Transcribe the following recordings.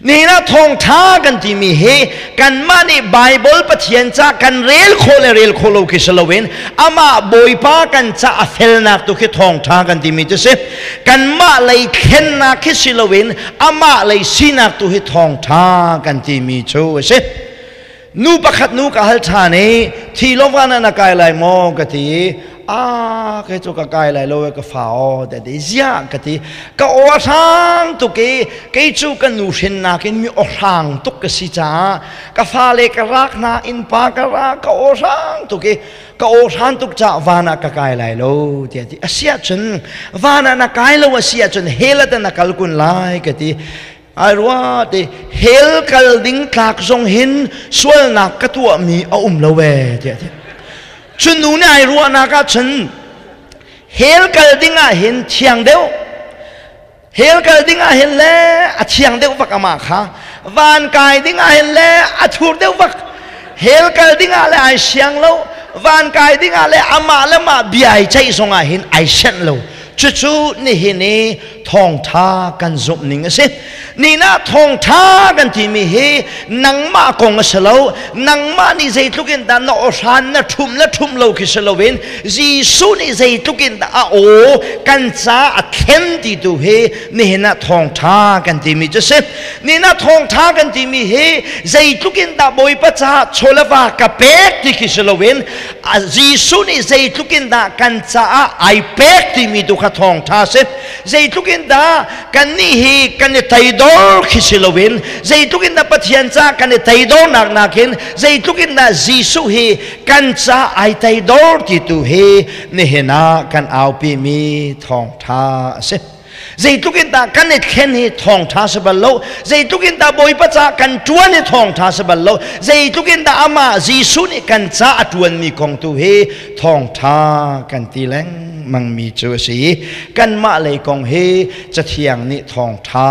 Nihin ah thawngṭha kan timi hi kanmah nih Baibal Pathian ca kan rel khawh le rel khawh lo khi si loin amah Bawipa kan ca a felnak tu khi thawngṭha kan timi cu si. Kanmah lei thlennak khi si loin amah lei sinak tu hi thawngṭha kan timi cu a si. Nu pakhat nu ka hal ṭhan i thi lo van ah na kai lai maw ka ti i a kei cu ka kai lai lo ka fa aw te ti ziah ka ti ka aw a hrang tuk i kei cu ka nu hrinnak in mi aw hrang tuk ka si caah ka fale ka rak hna innpa ka rak ka aw hrang tuk i ka aw hran tuk caah van ah ka kai lai lo tiah ti a si ahcun van ah na kai lo a si ahcun hell ah na kal kun lai ka ti. Ai rua ti hell kal ding tlak zong hin sualnak ka tuahmi a um lo ee tiah ti. Cun nu nih ai ruahnak ah cun hell kal ding ah hin thiang deuh, hell kal ding ah hin le a thiang deuh bak amah kha, van kai ding ah hin le a thur deuh bak, hell kal ding ah le ai siang lo, van kai ding ah le amah le mah bia ai ceih zong ah hin ai senh lo. Cucu nihin i thawngṭha kan zumh ning a si. Nina thawngṭha kan timi hi nangmah kong a si lo. Nangmah nih zeitluk in dah na awhran na ṭhum le ṭhum lo khi si loin Jesuh nih zeitluk in dah a aw kan ca a thlen ti tu hi nihin ah thawngṭha kan timi cu si. Nina thawngṭha kan timi hi zeitluk in dah Bawipa caah chawleva ka pek ti khi si loin Jesuh nih zeitluk in dah kan caah ai pek timi tu kha thawngṭha si. Zeitluk in dah kannih hi kan i teidor khi si loin zeitluk in dah Pathian caah kan i teidornak nakin zeitluk in dah Jesuh hi kan caah ai teidor ti tu hi nihin ah kan aupimi thawngṭha a si. Zeitluk in dah kan i thlen hi thawngṭha si bal lo. Zeitluk in dah Bawipa ca kan ṭuan hi thawngṭha si bal lo. Zeitluk in dah amah Jesuh nih kan ca a ṭuanmi kong tu hi thawngṭha kan ti lengmangmi cu a si i kanmah lei kong hi Cathiang nih thawngṭha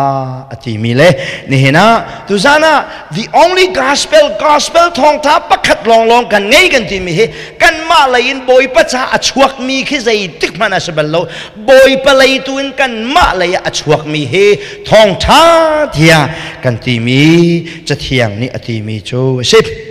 a timi le nihin ah tuzan ah the only gospel, gospel thawngṭha pakhat lawnglawng kan ngei kan timi hi kanmah lei in Bawipa ca a chuakmi khi zeitik hmanh a si bal lo. Bawipa lei tu in kanmah lei ah a chuakmi hi thawngṭha tiah kan timi Cathiang nih a timi cu a si.